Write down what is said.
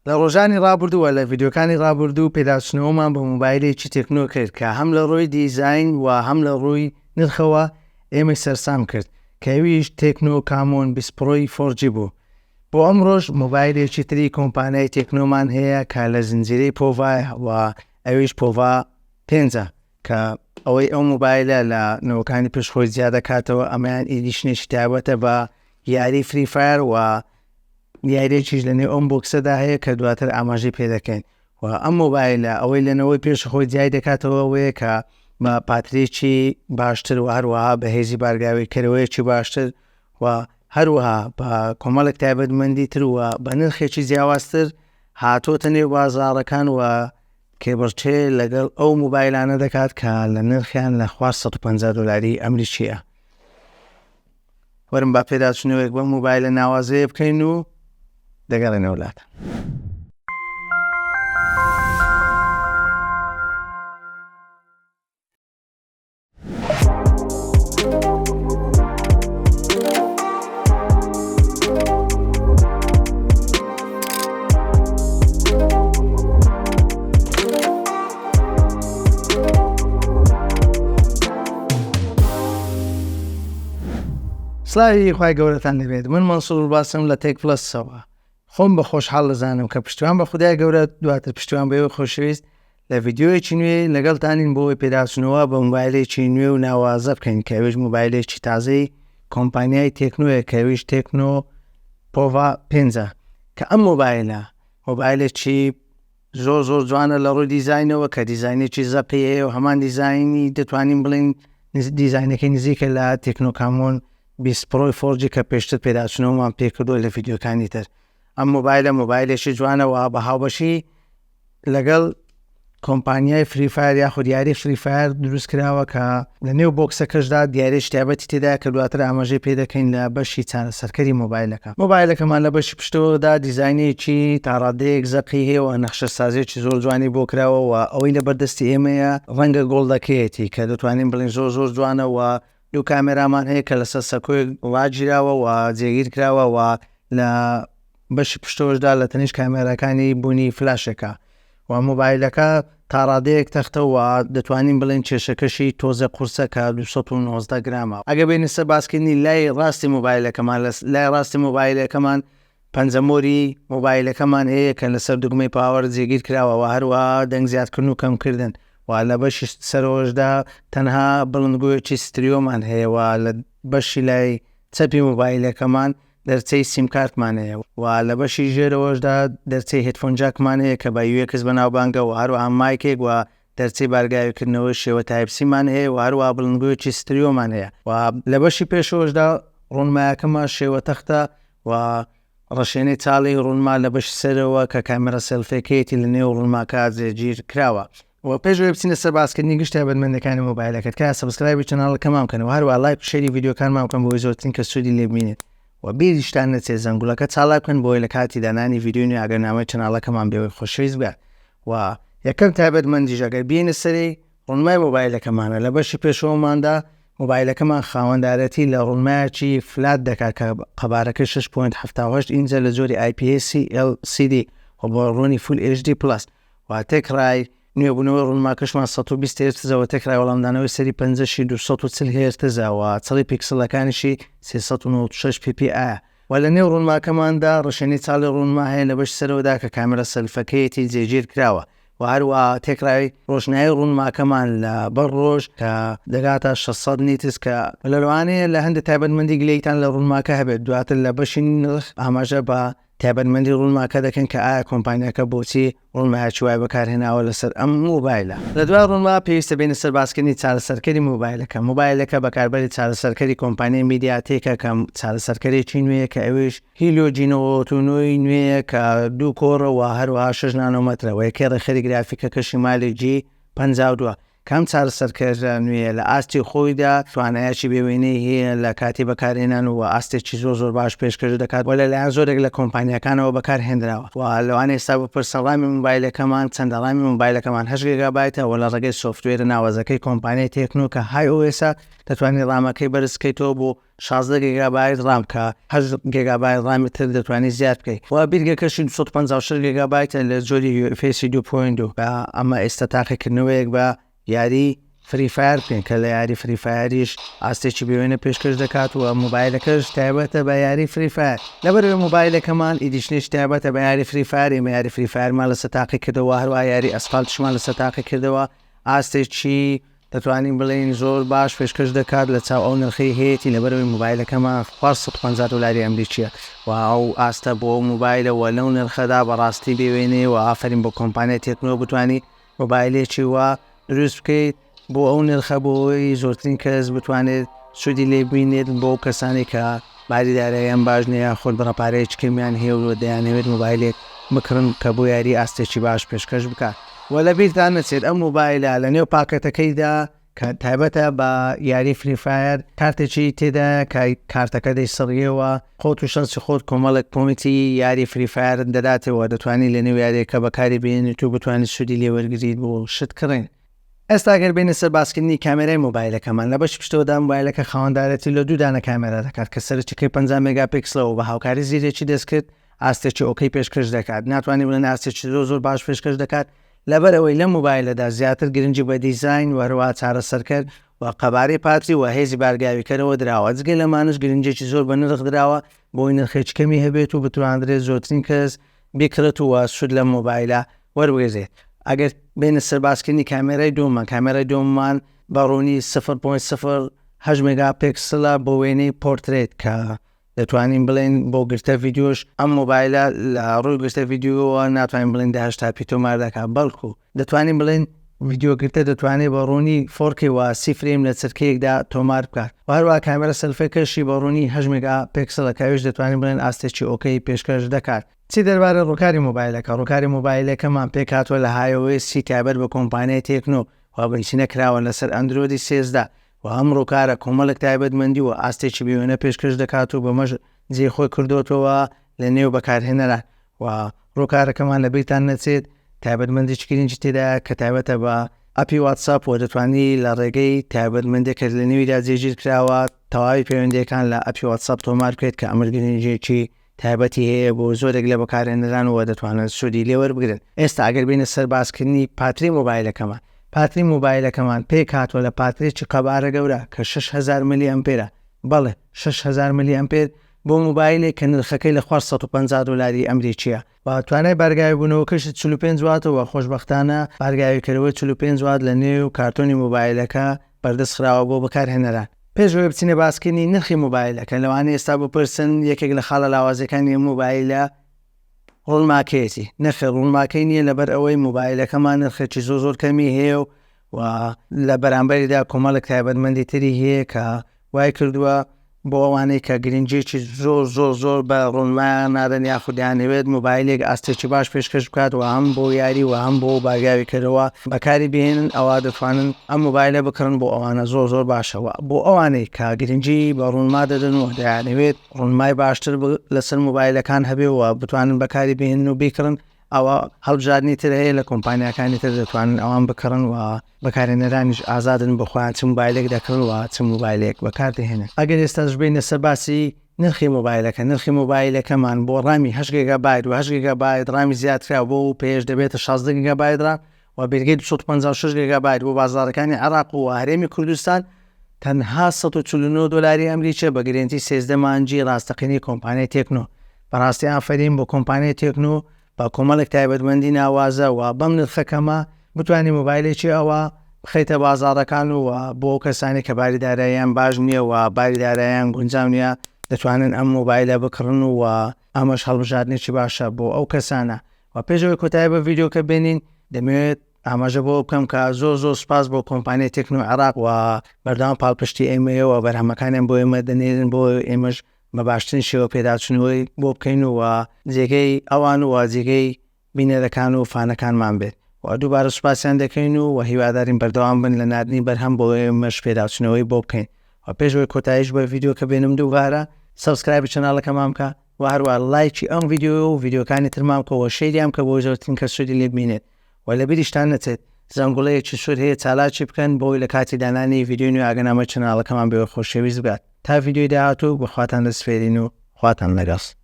لە ڕۆژانی ڕابردوو و لە ڤیدیۆکانی ڕابردوو پێداچوونەوەمان بە مۆبایلێکی تێکنۆ کرد کە هەم لە ڕووی دیزاین و هەم لە ڕووی نرخەوە ئێمەی سەرسام کرد کە ئەویش تێکنۆ کامۆن 20 پرۆی 4G بوو. بۆ ئەمڕۆش مۆبایلێکی تری کۆمپانیای تێکنۆمان هەیە کە لە زنجیرەی پۆڤایە و ئەویش پۆڤا پێنجە کە ئەوەی ئەو مۆبایلە لە نەوەکانی پێش خۆی جیا دەکاتەوە ئەمەیان edition ێکی تایبەتە بە یاری فری فایر و یاریەکیش لە نێو ئەم box ەدا هەیە کە دواتر ئاماژەی پێ دەکەین و ئەم مۆبایلە ئەوەی لەنەوەی پێش خۆی جیای دەکاتەوە ئەوەیە کە بە پاتریی باشتر و هەروەها بەهێزی بارگاوی کەرەوەیەکی باشتر و هەروەها بە کۆمەڵێک تایبەتمەندی تر و بە نرخێکی جیاوازتر هاتۆتە نێو بازاڕەکان و کێبڕکێ لەگەڵ ئەو مۆبایلانە دەکات کە لە نرخیان لە خوار 150 دلاری ئەمریکیە. وەرن با پێداچوونەوەیەک بەم مۆبایلە ناوازەیە بکەین و دەگەڕێنەوە لاتان. سڵاوی خوای گەورەتان لێبێت من مەنسوور باسم لە تێک پلەسەوە خۆم بە خۆشحاڵ دەزانم کە پشتیوان بە خودای گەورە دواتر پشتیوان بە ئێوەی خۆشەویست لە ڤیدیۆیەکی نوێ لەگەڵتانین بۆ ئەوەی پێداچوونەوە بە مۆبایلێکی نوێ و ناوازە بکەین کە ئەویش مۆبایلێکی تازەی کۆمپانیای تێکنۆیە کە ئەویش تێکنۆ پۆڤا پێنجە کە ئەم مۆبایلە مۆبایلێکی زۆر زۆر جوانە لە ڕووی دیزاینەوە کە دیزاینێکی زەقی هەیە و هەمان دیزاینی دەتوانین بڵێین دیزاینەکەی نزیکە لە تێکنۆکامۆن 20 پرۆی 4G کە پێشتر پێداچوونەوەمان پێکردووە لە ڤیدیۆکانی تر ئەم مۆبایلە مۆبایلێکی جوانەوە بە هاوبەشی لەگەڵ کۆمپانیای فری فایر یاخود یاری فری فایر دروست کراوە کە لە نێو box ەکەشدا دیارێکی تایبەتی تێدا کە دواتر ئاماژەی پێ دەکەین لە بەشی چارەسەرکەری مۆبایلەکە. مۆبایلەکەمان لە بەشی پشتەوەدا دیزاینێکی تاڕادەیەک زەقی هەیە و نەخشەسازیەکی زۆر جوانی بۆ کراوە و ئەوەی لە بەردەستی ئێمەیە ڕەنگە gold ەکەیەتی کە دەتوانین بڵێین زۆر زۆر جوانە و دوو کامێرامان هەیە کە لەسەر سەکۆیەک ڕاگیراوە و جێگیر کراوە و لە بەشی پشتەوەشدا لە تەنیشت کامێراکانی بوونی فلاشێکە و مۆبایلەکە تاڕادەیەک تەختە و دەتوانین بڵێین کێشەکەشی تۆزێ قورسە کە 219 گرامە. ئەگەر بێینە سەر باسکردنی لای ڕاستی مۆبایلەکەمان لە لای ڕاستی مۆبایلەکەمان پەنجەمۆری مۆبایلەکەمان هەیە کە لەسەر دوگمەی power جێگیر کراوە و هەروەها دەنگ زیادکردن و کەمکردن و لە بەشی سەرەوەشدا تەنها بڵندگۆیەکی ستریۆمان هەیە و لە بەشی لای چەپی مۆبایلەکەمان دەرچەی سیمکارتمان هەیە و لە بەشی ژێرەوەشدا دەرچەی headphone jack مان هەیە کە بە UX بەناوبانگە و هەروەها mic ێک و دەرچەی بارگاویکردنەوەی شێوە Type-C مان هەیە و هەروەها بڵندگۆیەکی ستریۆمان هەیە و لە بەشی پێشەوەشدا ڕوونمایەکەمان شێوە تەختە و ڕەشێنەی چاڵی ڕوونما لە بەشی سەرەوە کە کامێرا سێلفێکەیەتی لە نێو ڕوونماکە جێگیر کراوە. و پێش ئەوەی بچینە سەر باسکردنی گشت تایبەتمەندەکانی مۆبایلەکە تکایە subscribe ی channel ەکەمان بکەن و هەروەها لایک و share ی ڤیدیۆکانمان بکەن بۆ ئەوەی زۆرترین کەس سوودی لێ ببینێت و بیریشتان نەچێت زەنگوڵەکە چالاک بکەن بۆ ئەوەی لە کاتی دانانی ڤیدیۆی نوێ ئاگرنامەی channel ەکەمان بێ ئەوەی خۆشەویست بگات و یەکەم تایبەتمەندیش ئەگەر بێینە سەری ڕوونمای مۆبایلەکەمانە لە بەشی پێشەوەماندا مۆبایلەکەمان خاوەندارێتی لە ڕوونمایەکی flat دەکات کە قەبارەکەی 6.78 ئینجە لە جۆری IPS LCD و بۆ ڕوونی Full HD Plus و تێکڕای نوێبوونەوەی ڕوونماکەشمان 120 هێرتزە و تێکڕای وەڵامدانەوەی سەری پەنجەشی 240 هێرتزە و چڕی پیکسڵەکانیشی 396 PPI و لە نێو ڕوونماکەماندا ڕشێنەی چاڵی ڕوونما هەیە لە بەشی سەرەوەدا کە کامێرا سێلفەکەیەتی جێگیر کراوە و هەروەها تێکڕای ڕۆشنایی ڕوونماکەمان لە بەر ڕۆژ کە دەگاتە 600 nits کە لەوانەیە لە هەندێک تایبەتمەندی گلەیتان لە ڕوونماکە هەبێت دواتر لە بەشی نرخ ئاماژە بە تایبەتمەندی ڕوونماکە دەکەن کە ئایا کۆمپانیاکە بۆچی ڕوونمایەکی وای بەکارهێناوە لەسەر ئەم مۆبایلە. لە دوای ڕوونما پێویستە بێینە سەر باسکردنی چارەسەرکەری مۆبایلەکە، مۆبایلەکە بەکاربەری چارەسەرکەری کۆمپانیای میدیاتێکە کە چارەسەرکەرێکی نوێیە کە ئەویش هیلیۆ جی 99 ی نوێیە کە دوو core ە و هەروەها شەش نانۆمەترە و یەکەی ڕێکخەری گرافیکەکەشی مالی جی 52. کام چارەسەرکەرە نوێیە لە ئاستی خۆیدا توانایەکی بێ وێنەی هەیە لە کاتی بەکارهێنان و ئاستێکی زۆر زۆر باش پێشکەش دەکات و لەلایەن زۆرێک لە کۆمپانیاکانەوە بەکارهێنراوە و لەوانەیە ئێستا بپرسن ڕامی مۆبایلەکەمان چەندە؟ ڕامی مۆبایلەکەمان هەشت گێگابایتە و لە ڕێگەی سۆفتوێرە ناوازەکەی کۆمپانیای تێکنۆ کە های ئۆ ئێسە دەتوانیت ڕامەکەی بەرز بکەیتەوە بۆ 16 گێگابایت ڕام کە 8 گێگابایت ڕامی تر دەتوانیت زیاد بکەیت و بیرگەکەشی 256 گێگابایتە لە جۆری UFS 2.2 کە ئەمە ئێستا تاقیکردنەوەیەک بە یاری Free Fire بکەین کە لە یاری Free Fire یش ئاستێکی بێوێنە پێشکەش دەکات و مۆبایلەکەش تایبەتە بە یاری Free Fire لەبەرئەوەی مۆبایلەکەمان edition ێکی تایبەتە بە یاری Free Fire ئێمە یاری Free Fire مان لەسەر تاقی کردەوە هەروەها یاری ئەسفالتشمان لەسەر تاقی کردەوە ئاستێکی دەتوانین بڵێین زۆر باش پێشکەش دەکات لە چاو ئەو نرخەی هەیەتی لەبەرئەوەی مۆبایلەکەمان خوار 150 دۆلاری ئەمریکیە و ئەو ئاستە بۆ ئەو مۆبایلە و لەو نرخەدا بەڕاستی بێ وێنەیە و ئافەرین بۆ کۆمپانیای تێکنۆ بتوانی مۆبایلێکی وا دروست بکەیت بۆ ئەو نرخە بۆ ئەوەی زۆرترین کەس بتوانێت سوودی لێ ببینێت بۆ ئەو کەسانەی کە باری داراییان باش نییە یاخود بڕە پارەیەکی کەمیان هەیە و دەیانەوێت مۆبایلێک بکڕن کە بۆ یاری ئاستێکی باش پێشکەش بکات. وە لەبیرتان نەچێت ئەم مۆبایلە لەنێو پاکەتەکەیدا کە تایبەتە بە یاری Free Fire کارتێکی تێدایە کە کارتەکە دەیسڕیەوە خۆت و شەنسی خۆت کۆمەڵێک point ی یاری Free Fire ت دەداتەوە دەتوانی لەنێو یاریەکە بەکاری بهێنیت و بتوانیت سوودی لێ وەرگریت بۆ شت کڕین. ئێستا گەر بێینە سەر باسکردنی کامێرای مۆبایلەکەمان لە بەشی پشتەوەدا مۆبایلەکە خاوەندارێتی لە دوو دانە کامێرا دەکات کە سەرەکیەکەی 50 مێگاپیکسلە و بە هاوکاری زیرەکی دەستکرد ئاستێکی okay پێشکەش دەکات ناتوانین بڵێن ئاستێکی زۆر زۆر باش پێشکەش دەکات لەبەر ئەوەی لەم مۆبایلەدا زیاتر گرنگی بە دیزاین و هەروەها چارەسەرکەر و قەبارەی پاتری و هێزی بارگاویکەرەوە دراوە جگە لەمانەش گرنگیەکی زۆر بە نرخ دراوە بۆی نرخێکی کەمی هەبێت و بتواندرێت زۆرترین کەس بیکڕێت و سوود لەم مۆبایلە وەربگرێت ئەگەر بێنە سەر باسکردنی کامێرای دووەممان کامێرای دووەممان بە ڕوونی 0.08 مێگا پێکسلە بۆ وێنەی پۆرترێت کە دەتوانین بڵێین بۆ گرتە ڤیدیۆش ئەم مۆبایلە لە ڕووی گرتە ڤیدیۆوە ناتوانین بڵێین 1080 p تۆمار دەکات بەڵکو دەتوانین بڵێین ڤیدیۆ گرتە دەتوانێت بە ڕوونی 4K و سی frame لە چرکەیەکدا تۆمار بکات و هەروەها کامێرا سێلفیەکەشی بە ڕوونی 8 مێگا پێکسڵە کە ئەویش دەتوانین بڵێین ئاستێکی okay پێشکەش دەکات. چی دەربارەی ڕووکاری مۆبایلەکە؟ ڕووکاری مۆبایلەکەمان پێکهاتووە لە HiOS ی تایبەت بە کۆمپانیای تێکنۆ و بنچینە کراوە لەسەر ئەندرۆیدی 13 و ئەم ڕووکارە کۆمەڵێک تایبەتمەندی و ئاستێکی بێوێنە پێشکەش دەکات و بەمەش جێی خۆی کردۆتەوە لە نێو بەکارهێنەران و ڕووکارەکەمان لەبیرتان نەچێت تایبەتمەندێکی گرنگی تێدایە کە تایبەتە بە ئەپی واتساپ و دەتوانی لە ڕێگەی تایبەتمەندێک کە لە نێویدا جێگیر کراوە تەواوی پەیوەندییەکان لە ئەپی واتساپ تۆمار بکەیت کە ئەمەش گرنگییەکی تایبەتی هەیە بۆ زۆرێک لە بەکارهێنەران و دەتوانن سوودی لێ وەربگرن. ئێستا ئەگەر بێینە سەر باسکردنی پاتری مۆبایلەکەمان، پاتری مۆبایلەکەمان پێکهاتووە لە پاترێکی قەبارە گەورە کە 6000 ملی ئەمپێرە، بەڵێ 6000 ملی ئەمپێر بۆ مۆبایلێک کە نرخەکەی لە خوار 150 دۆلاری ئەمریکییە و توانای بارگاویبوونەوەکەشی 45 واتە و خۆشبەختانە بارگاویکەرەوەی 45 وات لە نێو کارتۆنی مۆبایلەکە بەردەست خراوە بۆ بەکارهێنەران. پێش ئەوەی بچینە باسکردنی نرخی مۆبایلەکە، لەوانەیە ئێستا بپرسن یەکێک لە خاڵە لاوازەکانی ئەم مۆبایلە ڕوونماکەیەتی، نەخێر ڕوونماکەی نییە لەبەر ئەوەی مۆبایلەکەمان نرخێکی زۆر زۆر کەمی هەیە و و لە بەرامبەریدا کۆمەڵێک تایبەتمەندی تری هەیە کە وای کردووە بۆ ئەوانەی کە گرنگیەکی زۆر زۆر زۆر بە ڕوونمایان نادەن یاخود دەیانەوێت مۆبایلێک ئاستێکی باش پێشکەش بکات و هەم بۆ یاری و هەم بۆ بارگاویکەرەوە بەکاری بهێنن ئەوا دەتوانن ئەم مۆبایلە بکڕن بۆ ئەوانە زۆر زۆر باشە و بۆ ئەوانەی کە گرنگی بە ڕوونما دەدەن و دەیانەوێت ڕوونمای باشتر لەسەر مۆبایلەکان هەبێ و بتوانن بەکاری بهێنن و بیکڕن ئەوا هەڵبژاردنی تر هەیە لە کۆمپانیاکانی تر دەتوانن ئەوان بکڕن و بەکارهێنەرانیش ئازادن بۆ خۆیان چ مۆبایلێک دەکڕن و چ مۆبایلێک بەکاردەهێنن. ئەگەر ئێستاش بێینە سەر باسی نرخی مۆبایلەکە، نرخی مۆبایلەکەمان بۆ ڕامی هەشت گێگابایت و هەشت گێگابایت ڕامی زیادکراو بۆ پێش دەبێتە 16 گێگابایت ڕام و بیرگەی 256 گێگابایت بۆ بازاڕەکانی عێراق و هەرێمی کوردستان تەنها 149 دۆلاری ئەمریکیە بە گرێنتی 13 مانگی ڕاستەقینەی کۆمپانیای تێکنۆ. بەڕاستی ئافەرین بۆ کۆمپانیای تێکنۆ بە کۆمەڵێک تایبەتمەندی ناوازە و بەم نرخە کەمە بتوانی مۆبایلێکی ئەوە بخەیتە بازاڕەکان و بۆ ئەو کەسانی کە باری داراییان باش نییە و باری داراییان گونجاو نییە دەتوانن ئەم مۆبایلە بکڕن و ئەمەش هەڵبژاردنێکی باشە بۆ ئەو کەسانە و پێش ئەوەی کۆتایی بە ڤیدیۆکە بێنین دەمەوێت ئاماژە بۆ بکەم کە زۆر زۆر سپاس بۆ کۆمپانیای تێکنۆ عێراق و بەردەوام پاڵپشتی ئێمەیە و بەرهەمەکانیان بۆ ئێمە دەنێرن بۆ ئێمەش بە باشترین شێوە پێداچوونەوەی بۆ بکەین و جێگەی ئەوان و جێگەی بینەرەکان و فانەکانمان بێت. و دووبارە سوپاسیان دەکەین و وە هیوادارین بەردەوام بن لە ناردنی بەرهەم بۆ ئێمەش پێداچونەوەی بۆ بکەین و پێش ئەوەی کۆتاییش بە ڤیدیۆکە بێنم دووبارە subscribe ی channel ەکەمان بکە و هەروە لایکی ئەم ڤیدیۆ و ڤیدیۆکانی ترمان بکە و share یان بکە بۆ زۆرترین کەس سوودی لێ ببینێت و لەبیریشتان نەچێت زەنگوڵەیەکی سوور هەیە چالاکی بکەن بۆی لە کاتی دانانی ڤیدیۆی نوێ ئاگەنامەی channel ەکەمان بێوە خۆشەویست بگات تا ڤیدیۆی داهاتوو بەخواتان دەسپێرین و خواتان لەگەڵ.